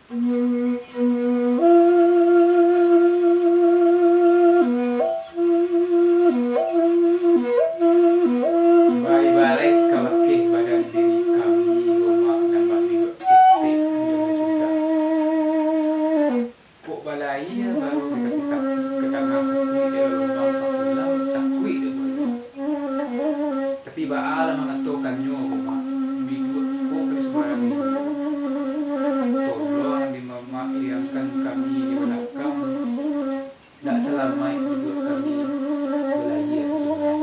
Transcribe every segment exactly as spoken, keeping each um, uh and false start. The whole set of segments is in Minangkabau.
Baibaraik kabake badan diri kami, Romak nan bak diduak cetek jo sudah. Kok balayia baru ditapi-tapi ka tangah bumi, dek lolobang papulang takuik dek buaya. Tapi baa lah mangatokannyo, Romak, biduak ko ka disambarang iduik. Tolong di mamak iriangkan kami di balakang, dak salamaik biduak kami balayia ka sudah.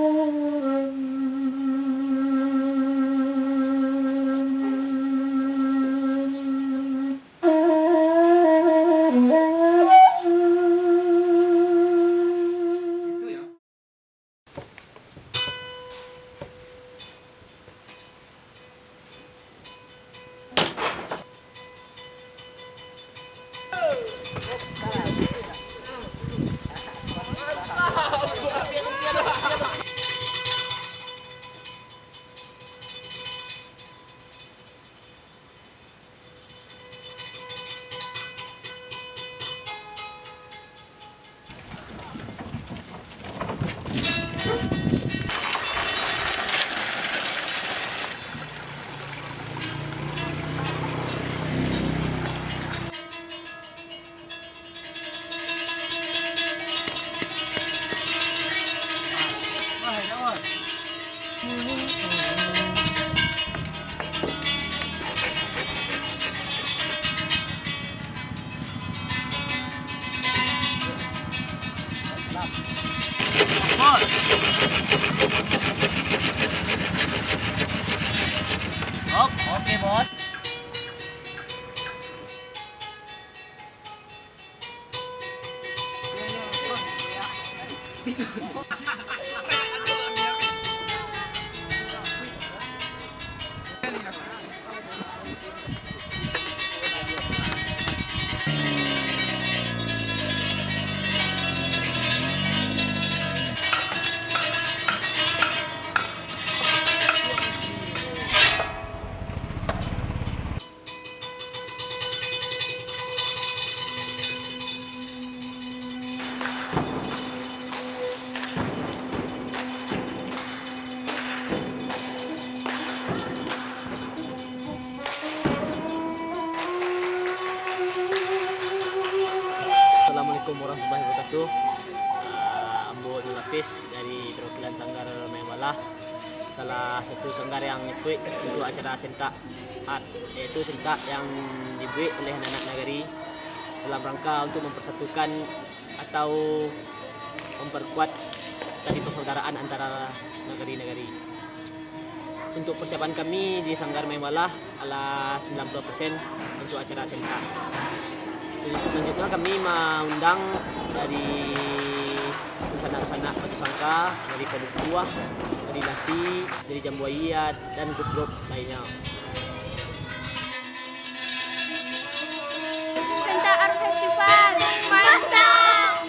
Bos. Oke, Bos. Assalamualaikum warahmatullahi wabarakatuh. Ah, ambo Nurul Hafiz dari perwakilan Sanggar Main Balah, salah satu sanggar yang ikut untuk acara sentak art, yaitu sentak yang dibuek oleh anak-anak nagari dalam rangka untuk mempersatukan atau memperkuat tali persaudaraan antara nagari-nagari. Untuk persiapan kami di Sanggar Main Balah alah sembilan puluh persen untuk acara sentak. Selanjutnya kami maundang dari dunsanak-dunsanak Batu Sangka, dari Padukuah, dari Lasi, dari Jambuaya, dan grup-grup lainnya. Sentak Art Festival. Mantap.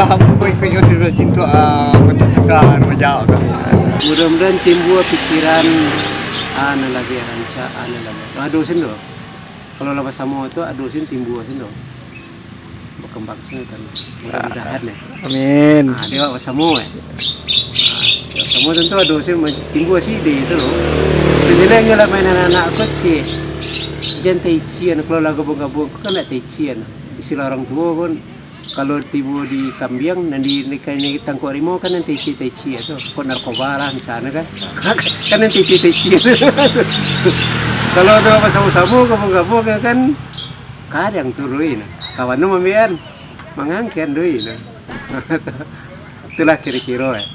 Aku ikut yo di sini tu, ah, kota-kota rojak tu. Mudah-mudahan timbua pikiran, ah, nan labiah rancak, ah, nan labiah. Ado sen tu. Kalau lah basamo tu, ado sen timbua sen tu. Bakambang sen kan. Mudah-mudahan, eh. Amin. Ah, dia basamo, eh. Ah, dia basamo tentu ado sen timbua si ide tu. Nilai nyo lah main anak-anak ko si. Jan taichian, kalau lah gabung-gabung ko kan nak taichian. Istilah orang tua pun, kalau tibo di kambiang, nan di, di, di tangkok rimau kan nan taichi-taichi tu. Kok narkoba lah misalnya kan. Kan nan taichi-taichi. Kalau tu basamo-samo, gabung-gabung kan, kadang tu doi nah. Kawan tu mambian, mangangkian doi nah. Itulah kiro-kiro, eh.